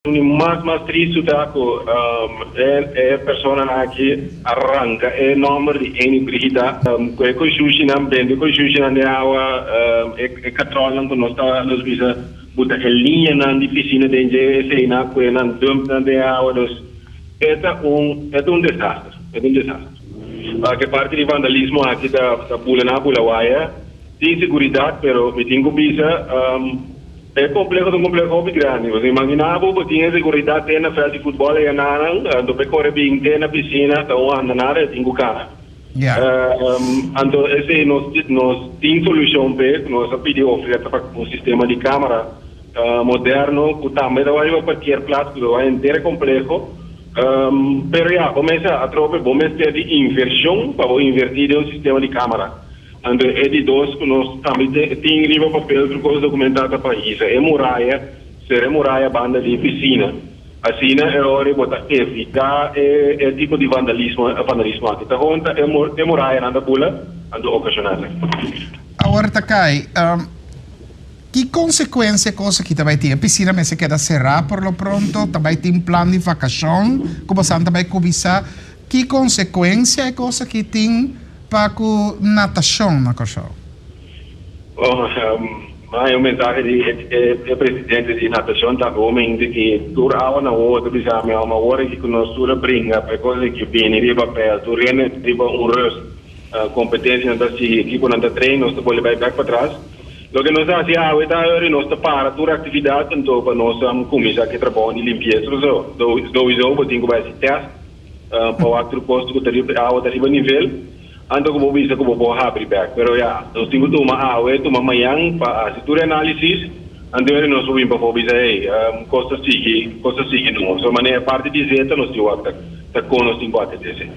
Un mas mas tristu ta ku e personanan aki a ranka e nòmber di Eny Brigitha ku e koshushinan, bende koshushinan den awa, e katròlnan ku nos ta nos bisa buta e liñanan di pisina den dje, eseinan ku e nan dump nan den awa. Dus e ta un e ta un desaster, e ta un desaster. Ke parti di vandalismo aki ta bula nan a bula waya, tin seguridat pero mi tin ku bisa. E kompleho ta un kompleho hopi grandi. Bo ta imaginá bo, bo tin e seguridat te na vèlt di futbòl ei ananan, anto pa e kore bin te na pisina ta un andanada e tin ku kana. Anto esei nos nos tin solushon p'e, nos a pidi oferta pa un sistema di kámara moderno ku tambe ta wak riba parkeerplaats ku ta wak henter e kompleho. Pero ya, bo mester atrobe bo mester di invershon pa bo invertí den un sistema di kámara. Anto e di dos ku nos tambe tin riba papel tur kos dokumentá ta pa hisa e muraya, sera e muraya banda di e pisina. Asina e ora bo ta evitá e tipo di vandalismo vandalismo aki. Ta honta e e murayanan ta bula anto okashoná esaki. Awor ta kai, ki konsekuensia e kos aki ta bai tin? E pisina mester keda será por lo pronto? Ta bai tin plan di vakashon ku bosan ta bai kuminsá? Ki konsekuensia e kos aki tin pa ku natashon na Kòrsou? Bon, mi haña un mensahe di e presidente di natashon tambe un mente ki tur awa na wowo ta bisa mi awor awor aki ku nos tur a bringa pa e kos aki bini riba papel, tur hende riba un rust, kompetensianan ta sigui, ekiponan ta train, nos ta bolbe bai bek patras. Loke nos ta hasi awe ta ora nos ta para tur aktividat anto pa nos kuminsá ku e trabou di limpiesa. Sowieso bo tin ku bai hasi tèst. Pa wak tur kos ku ta riba e awa ta riba nivel, anto ku bo bisa ku bo por habri bek. Pero ya, nos tin ku tuma awe, tuma mañan pa hasi tur e análisis, anto eri nos por bin pafó bisa, hey, kos ta sigui, kos ta sigui nobo. So manera e parti di zeta nos tin wak ta kon nos tin ku atendé esei.